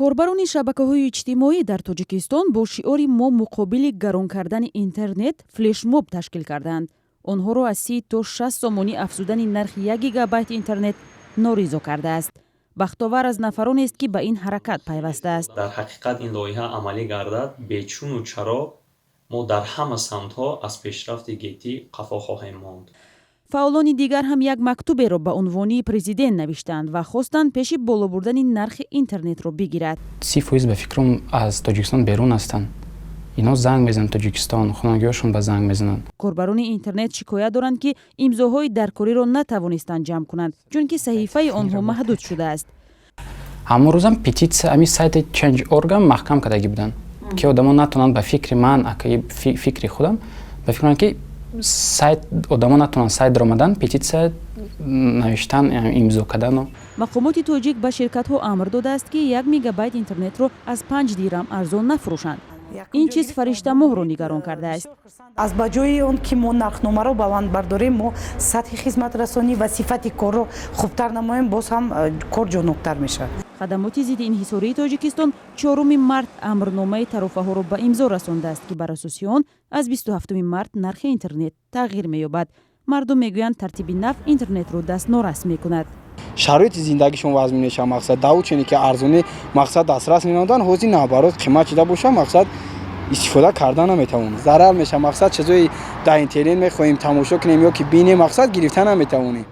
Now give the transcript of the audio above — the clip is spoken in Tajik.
Корбарони шабакаҳои иҷтимоӣ дар Тоҷикистон бо шиори «Мо муқобили гарон кардани интернет» флешмоб ташкил карданд. Онҳоро аз 30 то 60 сомонӣ афзудани нархи 1 гигабайти интернет норизо кардааст. Бахтовар аз нафаронест, ки ба ин ҳаракат пайвастааст. Дар ҳақиқат, ин лоиҳа амалӣ гардад, бечуну чаро мо дар ҳама самтҳо аз пешрафти гетӣ қафо хоҳем монд. Фаъолони дигар ҳам як мактуберо ба унвони президент навиштанд ва хостанд, пеши боло бурдани нархи интернетро бигирад. 30% ба фикрам, аз Тоҷикистон берун ҳастанд. Ино занг мезананд Тоҷикистон, хонагиҳошон ба занг мезананд. Корбарони интернет шикоят доранд, ки имзоҳои даркориро натавонистанд ҷамъ кунанд, чунки саҳифаи онҳо маҳдуд шудааст. Ҳамон рӯзам петитсия, ҳамин сайти Change org маҳкам кардагӣ буданд, ки одамо натавонанд, ба фикри ман, акаи фикри худам, ба фикр ман, ки сайт одамо натавонанд сайт даромадан, петитсия навиштан, имзо кардану. Мақомоти тоҷик ба ширкатҳо амр додааст, ки 1 мегабайт интернетро аз 5 дирам арзон нафурӯшанд. Ин чиз Фариштамоҳро нигарон кардааст. Аз ба ҷои он ки мо нархномаро баланд бардорем, мо сатҳи хизматрасонӣ ва сифати корро хубтар намоем, боз ҳам кор ҷонноктар мешавад. Хадамоти зидди инҳисории Тоҷикистон 4 март амрномаи тарофаҳоро ба имзо расондааст, ки бар асоси он аз 27 март нархи интернет тағйир меёбад. Мардум мегӯянд, тартиби нав интернетро дастнорас мекунад. Шароити зиндагишон вазмин мешавад. Мақсад, давучене ки арзонӣ, мақсад, дастрас менамуданд, ҳозир наоборот қимат шида боша, мақсад, истифода карда наметавонем, зарар мешавад. Мақсад, чизои дар интернет мехоҳем тамошо кунем ё ки бинем, мақсад, гирифта наметавонем.